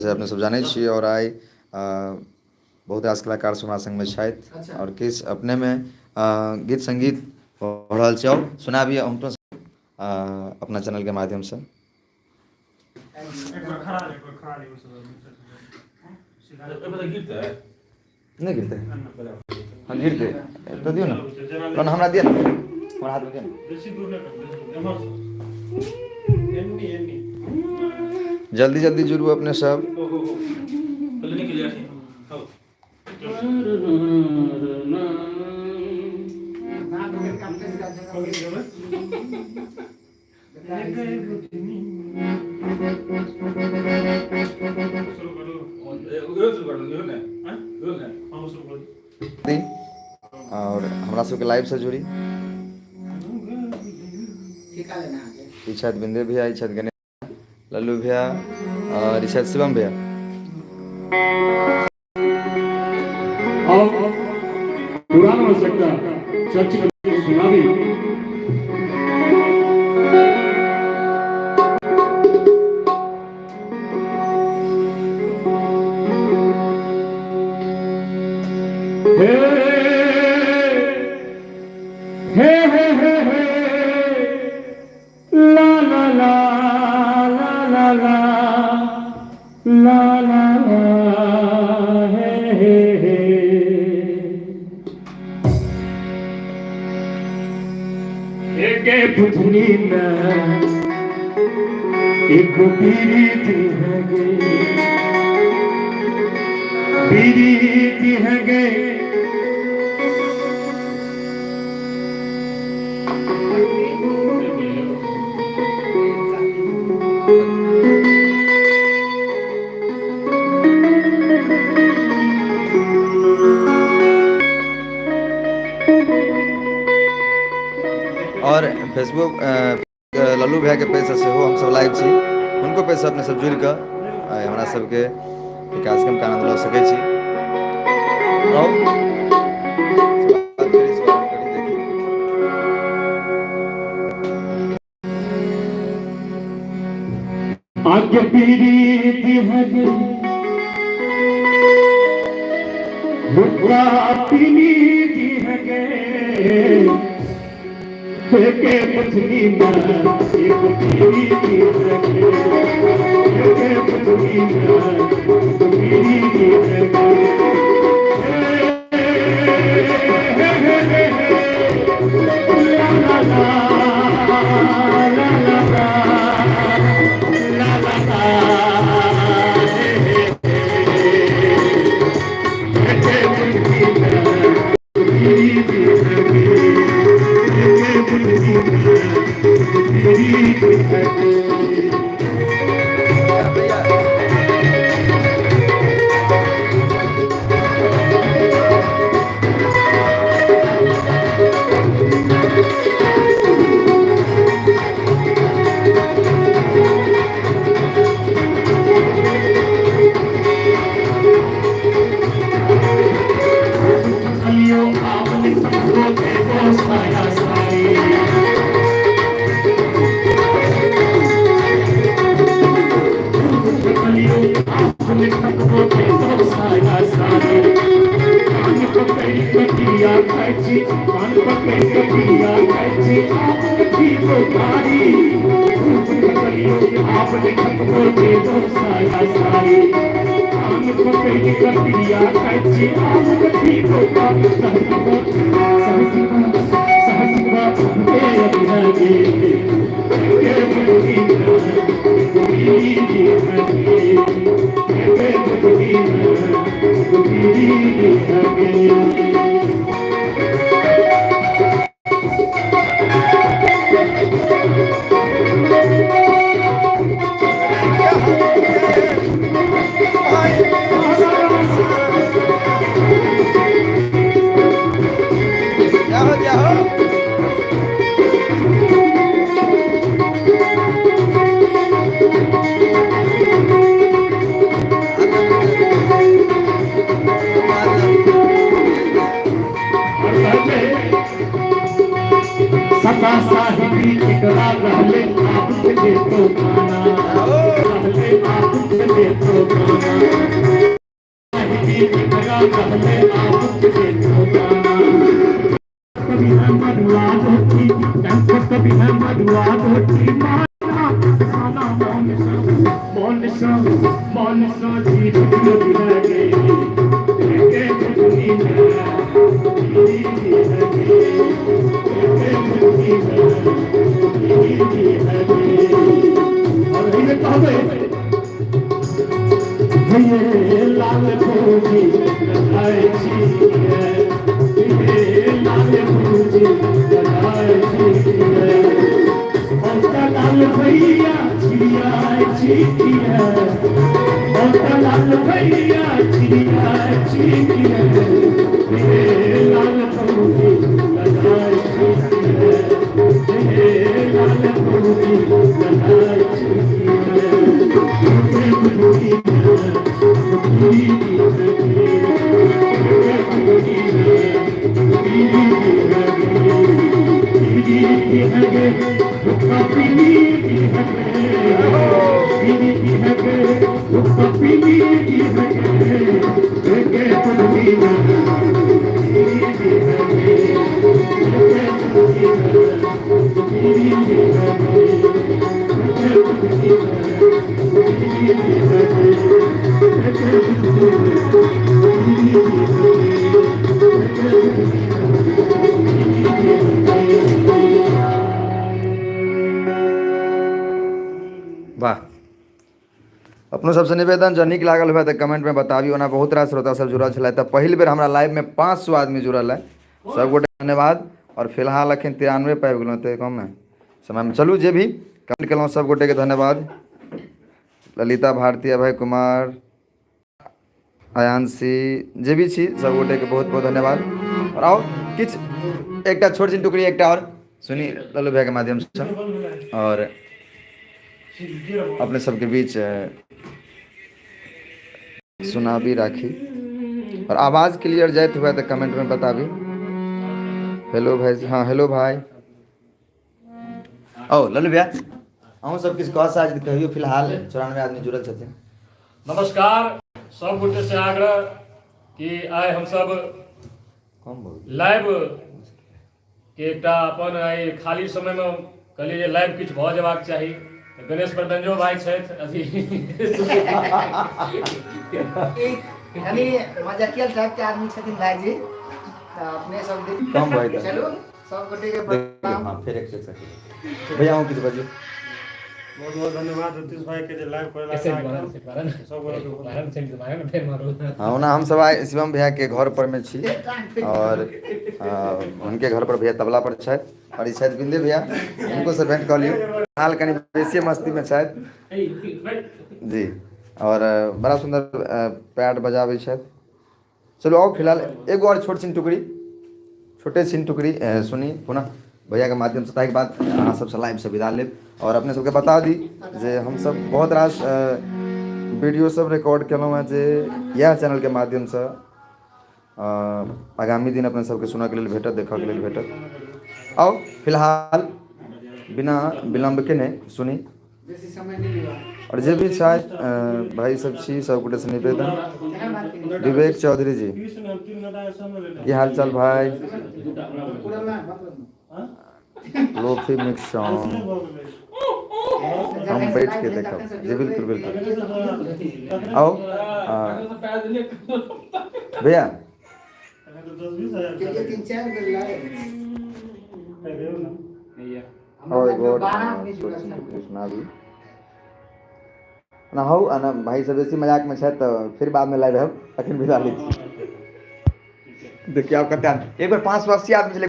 से अपने सब जानै छियै। आओर आइ बहुत रास कलाकार सब हमरा संगमे छथि आओर किछु अपनेमे गीत सङ्गीत भऽ रहल छै। आओर सुनाबी हुनको अपना चैनलके माध्यमसँ। नहि गिरतै? हँ, गिरतै तऽ दियौ ने। तहन हमरा दिअ ने, हमरा हाथमे दिअ ने। जल्दी जल्दी जुड़ू अपने सब। आओर हमरा सबके लाइवसँ जुड़ी। ई छथि बिंदे भैया, ई छथि गणेश लल्लू भैया और ई छथि शिवम भैया। और पुरान आवश्यकता चर्च सुनाबी। हे हे हे हे हे ला ला ला ला ला ला ला ला ला हे हे हे। एके पुथनी में एक पीरीत है पीरीत है गे। और फेसबुक लल्लू भैया के पेज से सेहो हमसब लाइव छी, हुनको पेज से अपने सब जुड़ि कऽ आइ हमरा सबके ई कार्यक्रम के आनंद लऽ सकै छी। आउ, शुरुआत करी, शुरुआत करी, देखी। आगे पीरीत है गे हुक्का पीरीत है गे। के पुछनी मैं एक पीरीत है गे, के पुछनी मैं एक पीरीत है गे। हे हे हे हे ला ला ला ला ला ला ला ला ला हे हे हे के पुछनी मैं पीरीत है गे, के पुछनी मैं पीरीत है गे। अलियो आपने सबको देवो साया सारी। अलियो आपने सबको देवो साया सारी। कान पकड़ कटिया खाची, कान पकड़ कटिया खाची, आपने ठीक कारी। अलियो आपने सबको देवो साया सारी। कान पकड़ कटिया खाची, आपने ठीक कारी। सहसिबा सहसिबा के मुनि के। जाहो जाहो। सदा साहिबी एकरा रहले आप के तो खाना, रहले आप के तो खाना। वाह। अपनो सबसँ निवेदन, जँ नीक लागल हुए तऽ कमेंटमे बताबी। ओना बहुत रास श्रोता सब जुड़ल छलथि, तऽ पहिल बेर हमरा लाइवमे 500 आदमी जुड़ल है, सबगोटे धन्यवाद। आओर फिलहाल अखन 93 पाबि गेलहुँ तऽ कमे समयमे। चलू, जे भी कमेंट केलहुँ सब गोटेके धन्यवाद। ललिता भारती, अभय कुमार, अयांशी, जे भी छी, सब गोटेके बहुत बहुत धन्यवाद। आओर आउ, किछु एकटा छोट छिन टुकड़ी एकटा आओर सुनी लल्लू भैयाके माध्यमसँ आओर अपने सबके बीच सुनाबी राखी। और आवाज़ क्लियर जाइत हुए तऽ कमेंट में बताबी। हेलो भाई, हाँ हेलो भाई। ओ लल्लू भैया, अहूँ सब किछु कह साज कहियो। फिलहाल 94 आदमी जुड़ल छथिन। नमस्कार, सब गोटे से आग्रह कि आइ हमसब कम भऽ गेल। लाइव के एकटा अपन आइ खाली समयमे कहलियै जे लाइव किछु भऽ जेबाक चाही। तऽ गणेश प्रदंजो भाई छथि अथी। कनि मजाकियल टाइप के आदमी छथिन भाईजी, तऽ अपने सब दिन कम भऽ गेल। चलू, सब गोटे के प्रणाम। हाँ, फेर एक सेकंड भैया, अहूँ किछु बजियौ। बहुत बहुत धन्यवाद रतीश भाई के जे लाइव करे। हाँ, ओना हमसब आइ शिवम भैया के घर पर में छी और हुनके घर पर भैया तबला पर छथि और ई छथि बिंदे भैया, हुनको से भेंट कऽ लियौ। हाल कनि बेसी मस्ती में छथि जी और बड़ा सुंदर पैड बजाबै छथि। चलू आउ, फिलहाल एगो आओर छोट छिन टुकड़ी, छोटे छिन टुकड़ी सुनी पुनः भैयाके माध्यमसँ, ताहिके बाद अहाँ सबसँ लाइवसँ विदा लेब। आओर अपने सबके बता दी जे हमसब बहुत रास वीडियो सब रिकॉर्ड केलहुँ हेँ जे इएह चैनलके माध्यमसँ आगामी दिन अपने सबके सुनऽके लेल भेटत, देखऽके लेल भेटत। आउ, फिलहाल बिना विलम्ब केने सुनी। और जे भी छथि भाई सब छी, सब गोटे से निवेदन। विवेक चौधरी जी, की हाल चाल भाई? लोफी मिक्स सॉन्ग हम बैठ के देखब जी, बिल्कुल बिल्कुल। आओ भैया। और एगो सुनाबी ना। हौ ना भाई सब बेसी मजाक में छथि, तऽ फिर बाद में लाइव आयब, अखन विदा लै छी। देखियौ आब कते आदमी, एक बेर 580 आदमी छलै।